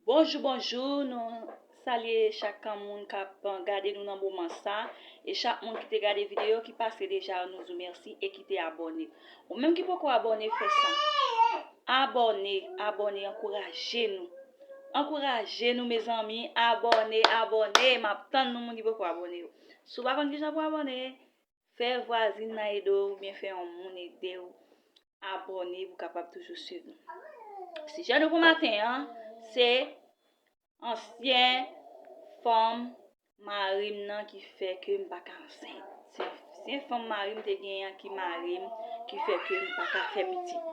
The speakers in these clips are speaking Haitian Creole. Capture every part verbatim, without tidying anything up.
Bonjou, bonjou, nou salye chak moun k ap gade nou nan moman sa, e chak moun ki te gade videyo ki pase deja, nou di w mèsi e ki te abòne. Ou menm ki poko abòne, fè sa. Abòne, abòne, ankouraje nou. Ankouraje nou, mezanmi, abòne, abòne. M ap tann nou, moun ki poko abòne yo. Si w pa konn kijan pou abòne, fè vwazin nan ede w oubyen fè yon moun ede w abòne pou w kapab toujou swiv nou. Sijè nou pou maten an, se ansyen fanm mari m nan ki fè ke m pa ka ansent. Se ansyen fanm mari m te genyen an ki mare m, ki fè ke m pa ka fè pitit.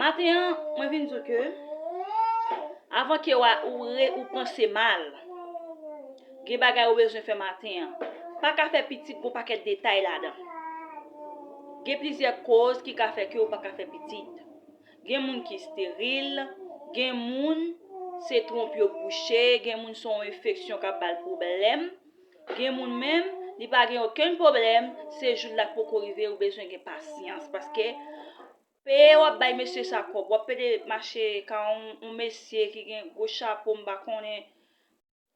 Maten an, mwen vin di w ke avan ke w a- ou re- ou panse mal, gen bagay ou bezwen fè maten an. Pa ka fè pitit, gon pakèt detay ladan. Gen plizyè koz ki ka fè ke ou pa ka fè pitit. Gen moun ki esteril, gen moun se twonp yo bouche, gen moun se yon enfeksyon k ap ba l pwoblèm. Gen moun menm, li pa gen okenn pwoblèm, se jou l la k poko rive, ou bezwen gen pasyans. Paske peye w ap bay mesye sa kòb, w ap pede mache ka yon, yon mesye ki gen gwo chapo, m pa konnen,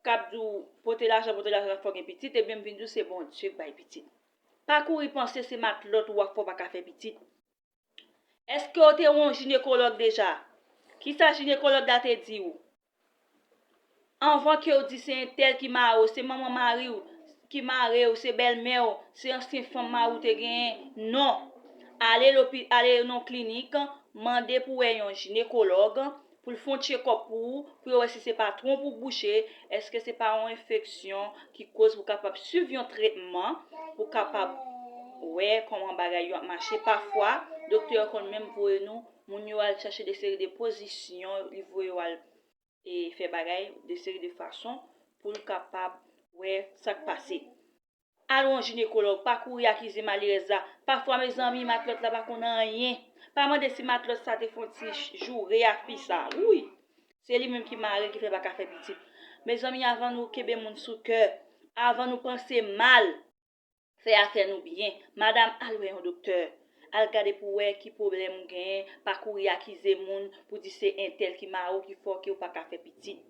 k ap di w pote lajan, pote lajan, fò gen pitit, ebyen m vin di w se Bondye k bay pitit. Pa kouri panse se matlòt ou ap fè w pa ka fè pitit. Èske w te wè yon jinekològ deja? Kisa jinekològ la te di w? Anvan ke w di se entèl ki mare w, se manman mari w ki mare w, se bèlmè w, se ansyen fanm mari w te genyen, non. Ale lopi- ale nan klinik, mande pou wè yon jinekològ, pou l fè yon tchekòp pou ou, pou yo wè si se pa twonp ou bouche, èske se pa yon enfeksyon ki koz pou kapab swiv yon tretman, pou kapab wè kòman bagay yo ap mache. Pafwa, doktè yo konn menm voye nou, moun yo al chache de seri de pozisyon, li voye yo al e fè bagay de seri de fason pou l kapab wè sa k pase. Al wè yon jinekològ, pa kouri akize malerèz la. Pafwa, mezanmi, matlòt la pa konn anyen. Pa mande si matlòt sa te fè yon ti joure a fi sa. Wi, se li menm ki mare, ki fè pa ka fè pitit. Mezanmi, avan nou kenbe moun sou kè, avan nou panse mal, fè afè nou byen. Madanm, al wè yon doktè. Al gade pou wè ki pwoblèm ou genyen. Pa kouri akize moun pou di se entèl ki mare w ki fè ke w pa ka fè pitit.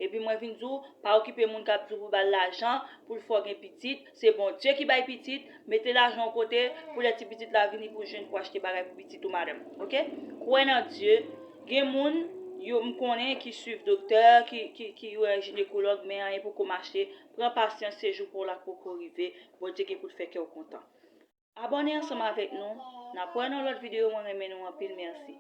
Epi mwen vin di w, pa okipe moun k ap di w pou ba l lajan, pou l fè w gen pitit. Se Bondye ki bay pitit. Mete lajan w kote pou lè ti pitit la vini pou jwenn pou achte bagay pou pitit ou, madanm. Oke? Kwè nan Dye. Gen moun, yo, m konnen ki swiv doktè, ki, ki, ki wè jinekològ, men anyen poko mache. Pran pasyans, se jou pa w la k poko rive. Bondye gen pou l fè kè w kontan. Abòne ansanm avèk nou. N ap wè nan lòt videyo. Mwen renmen nou anpil. Mèsi.